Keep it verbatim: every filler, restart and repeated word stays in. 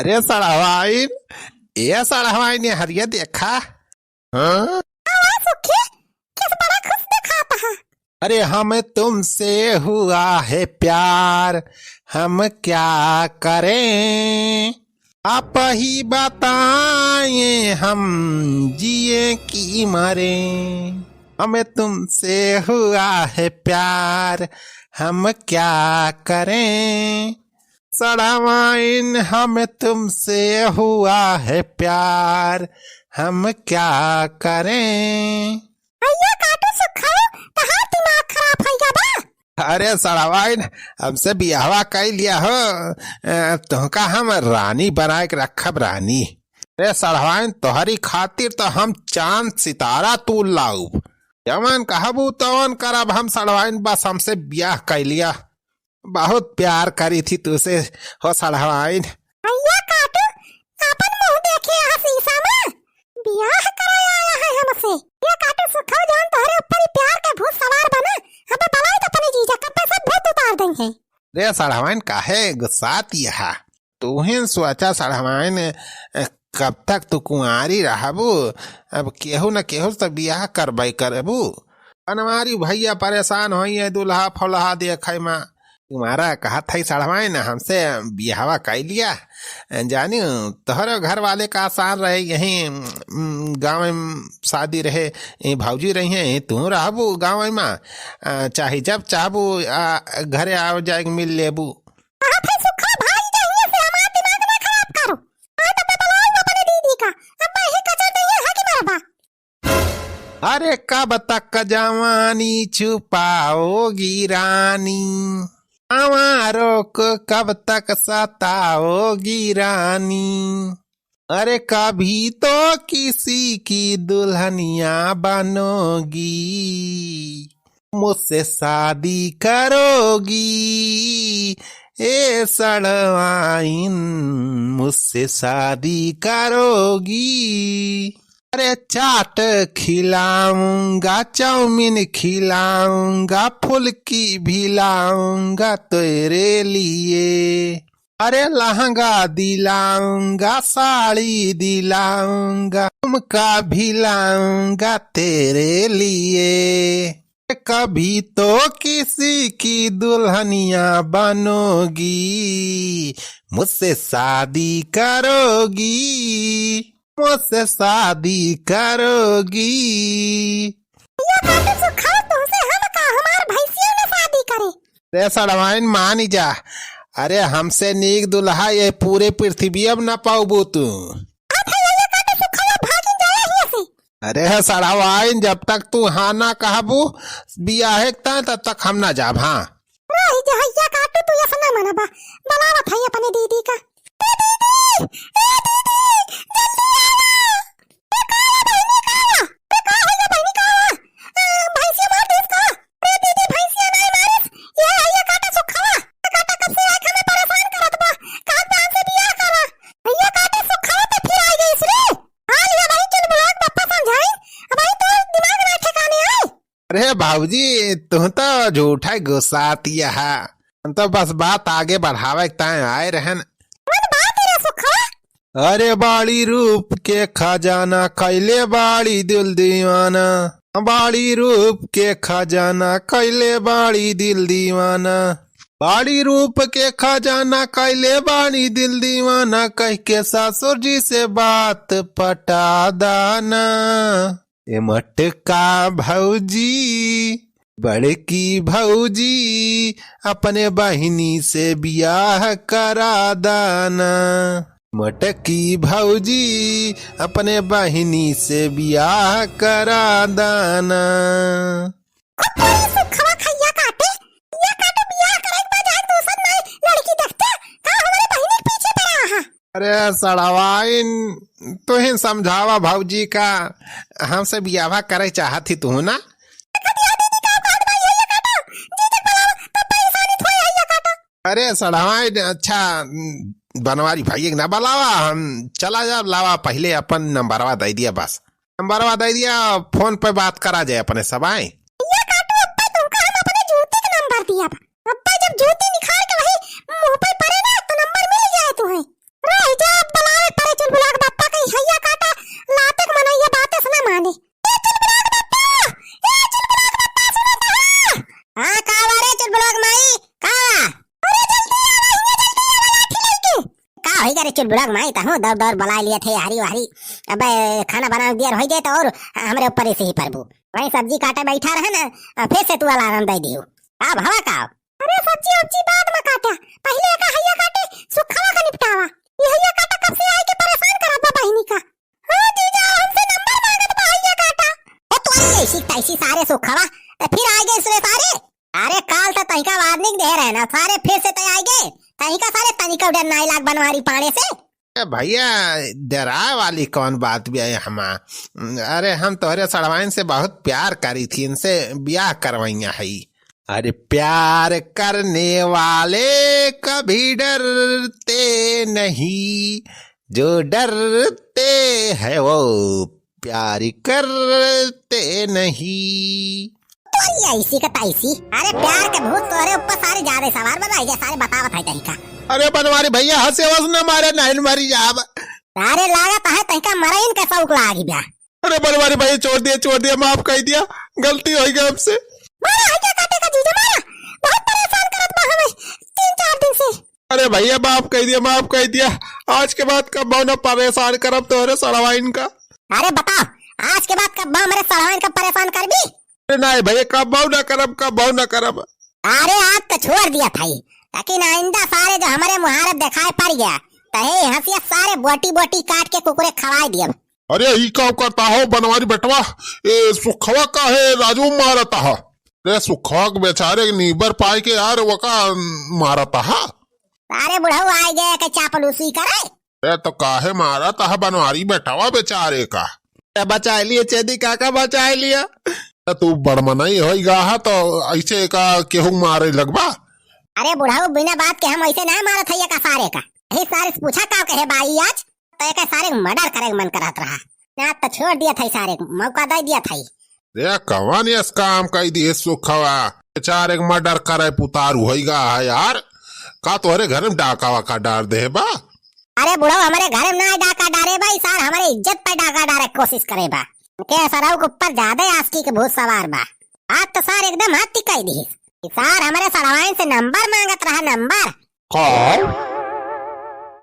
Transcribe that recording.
रे सड़हवाइन, ए सड़हवाइन, ये हरिया देखा। हाँ? आवा सुखी, किस बड़ा खुश दिखाता है? अरे, हमें तुमसे हुआ है प्यार, हम क्या करें? आप ही बताएं, हम जिए कि मरें? हमें तुमसे हुआ है प्यार, हम क्या करें? सड़वाइन, हमें तुमसे हुआ है प्यार, हम क्या करें? भैया काटू सुखा, तहार दिमाग खराब है क्या बा? अरे सड़वाइन, हमसे बियाहवा कइ लिया हो, अ, तुहका हम रानी बनाए के रखब, रानी। अरे सड़वाइन, तोहरी खातिर तो हम चांद सितारा तूल लाउब। जवन कहबू तवन करब हम सड़वाइन, बस हमसे बियाह कइ लिया। बहुत प्यार करी थी तुसे हो सड़वाइन। भैया काटू, अपन मुंह देखे यहाँ शीशा में। बियाह कराए आया है हमसे। ये काटू सुखा, जौन तोहरे ऊपर ही प्यार के भूत सवार बना। अबे बलाई तो अपने जीजा, कब पे सब भूत उतार देंगे। रे सड़वाइन, काहे गुस्सात यहा? तू ही सोचा सड़वाइन, अ, कब तक तू कुंवारी रहबू? अब केहू न केहू से बियाह करबे करबू। बनवारी भैया परेशान होइए, दुल्हा फुलहा देखे मा। तुम्हारा कहत है सड़वाइन, हमसे बियाहवा कइ लिया। जानी, तोहरे घर वाले का आसान रहे, यहीं, उम, गाँव में शादी रहे, ये भौजी रही हैं, तू रहबू गाँव में, अ, चाहे जब चाहबू, अ, घरे आवे जाए के मिल लेबू। कहा था सुखा भाई, जहिया से हमार दिमाग ना खराब करो। आज तो बलाओ अपने दीदी का, अब मैं ही कचर दइया है कि मरबा। अरे कब तक जवानी छुपाओगी रानी, हमारों को कब तक सताओगी रानी? अरे कभी तो किसी की दुल्हनिया बनोगी, मुझसे शादी करोगी, ए सड़वाइन, मुझसे शादी करोगी। अरे चाट खिलाऊंगा, चाउमीन खिलाऊंगा, फुल्की भी लाऊंगा तेरे लिए। अरे लहंगा दिलाऊंगा, साड़ी दिलाऊंगा, झुमका भी लाऊंगा तेरे लिए। कभी तो किसी की दुल्हनिया बनोगी, मुझसे शादी करोगी, मुझसे शादी करोगी। ये बात सुखा, तुमसे हम का, हमार भैंसिया न शादी करे। रे सड़वाइन, मान जा, अरे हमसे नीक दुल्हा ये पूरे पृथ्वी अब ना पाउबू तू। अच्छा, ये काटे सुखा, भागी जाए हिया से। अरे सड़वाइन, जब तक तू हाँ ना कहबू बियाहे के ताईं, तब तक हम ना जाब। हाँ। रही जे हइया काटू, तू ऐसा ना मनबा। बुलावत है अपने दीदी का। ए दीदी, ए दीदी, जल्दी आवा। ए का है बहिनी, का है? ए का है ये बहिनी, का है? ए, भैंसिया मार देस का? ए दीदी, भैंसिया नहीं मारिस। ये हइया काटा सुखावा। काटा कब से आके हमें परेशान करत बा। कहाँ जान से बियाह करा। हइया काटा सुखावा तो फिर आ गइस रे। हाल ये वही चुलबुलाक बप्पा समझाई। अब वही तो दिमाग ना ठिकाने आई। अरे बाबूजी, तू तो झूठा गुस्सात यहा। हम तो बस बात आगे बढ़ावे के ताईं आए रहन। कौन बात है रे सुखा? अरे बाड़ी रूप के खजाना, कैले बाड़ी दिल दीवाना। बाड़ी रूप के खजाना, कैले बाड़ी दिल दीवाना। बाड़ी रूप के खजाना, कैले बाड़ी दिल दीवाना। कह के ससुर जी से बात पटा दाना। ए मटका भौजी, बड़की भौजी, अपने बहिनी से बियाह करा दाना। मटकी भौजी, अपने बहिनी से बियाह करा दाना। खुद तो ये सुखवा खैया काटे, ये काटे बियाह करे के बाद आज दूसर नाई लड़की देखते, का हमारे बहिनी के पीछे पड़ा है? अरे सड़वाइन, तू ही समझावा भौजी का, हमसे बियाहवा करे चाहत ही तू ना? अरे सड़वाइन, अच्छा बनवारी भैया के ना बुलावा, हम चला जा, लावा पहले अपन नंबरवा दे दिया, बस नंबरवा दे दिया, फोन पे बात करा जाए अपने सब आए। ये काटू, अब्बा तुमका हम अपने जूती के नंबर दिया बा। अब्बा जब जूती निकाल के वही मुंह पे पड़े ना, तो नंबर मिल जाए तुम्हें। रह जा, चुलबुला के माई तहूँ दौड़ दौड़ बलाइ लिया थे हरी हरी। अबे खाना बनावे दियर होइ जाए तो और हमरे ऊपर से ही परबू। वहीं सब्जी काटे बैठा रहे ना, फिर से तू अलार्म दइ दियो। अब हवा का? अरे सब्जी उब्जी बाद में काटा, पहिले एका हइया काटे, सुखवा का निपटावा। ई हइया काटा कब से आइके परेशान करत बा बहिनी का। हाँ जीजा, हमसे नंबर मांगत बा हइया काटा। ए तोरी ऐसी तैसी सारे सुखवा, त फिर आइ गए इसरे सारे। अरे काल त तनिका warning दे रहे ना सारे, फिर से त आइ गए। तनिका सारे तनिका डर नाई लाग बनवारी पाड़े से। ए भइया, डराए वाली कौन बात भी है हमा? अरे हम तोहरे सड़वाइन से बहुत प्यार करी थी, इनसे ब्याह करवइया हई। अरे प्यार करने वाले कभी डरते नहीं, जो डरते हैं वो प्यार करते नहीं। तोरी ऐसी का तैसी। अरे प्यार के भूत तोहरे ऊपर सारे ज्यादा सवार बा, जे सारे बतावत है तरीका। अरे बनवारी भइया, हंसे वस न मारे, नहीं मरी जाब। अरे लागत है तनिका मरइन के शौक लागी बा। अरे बनवारी भइया, छोड़ दिया, छोड़ दिया, माफ कइ दिया, गलती होइ गई हमसे। मारा हइया काटे का जीजा, मारा। बहुत परेशान करत बा हमें तीन चार दिन से। अरे भइया, माफ कइ दिया, माफ कइ दिया। आज के बाद कब्बो न परेशान करब तोहरे सड़वाइन का। अरे बताओ, आज के बाद कब्बो हमरे सड़वाइन का परेशान करबी? अरे नाहीं भइया, कब्बो न करब, कब्बो न करब। अरे आज त छोड़ दिया था, लेकिन आइंदा सारे जो हमरे मुहारत देखाए पड़ गया, त हे हंसिया सारे बोटी बोटी काट के कुकुरे खवाए दियब। अरे ई का करता हो बनवारी बेटवा? ए सुखवा काहे राजू मारता हो? रे सुखवा के बेचारे के नीबर पाए के यार वका मारता हा। अरे बुढ़ऊ आइ गए के चापलूसी करे। ए तो काहे मारता हा बनवारी बेटवा बेचारे का? ए बचाइ लिए चेदी काका, बचाइ लिया। ए तू बड़ मनई होइ गा हा तो ऐसे का केहू मारे लगबा? अरे बुढ़ऊ बिना बात के हम ऐसे ना मारत हइया का सारे का। यही सारे से पूछा का कहे बाई आज? तो एके सारे के murder करे के मन करत रहा, ना तो छोड़ दिया था सारे के, मौका दे दिया था। रे कवन यस काम कइ दिए सुखवा, बेचारे के murder करे पुतारू होइ गा है यार। का तोहरे घर में डाका वाका डार दे बा? अरे बुढ़ऊ, हमरे घर में ना डाका डारे बा, ई सार हमरे इज्जत पे डाका डारे के कोशिश करे बा। के सरऊ के ऊपर ज्यादा आस्की के भूत सवार बा। आज तो सार एकदम हद कइ दिए। ई सार हमरे सड़वाइन से नंबर मांगत रहा, नंबर। का?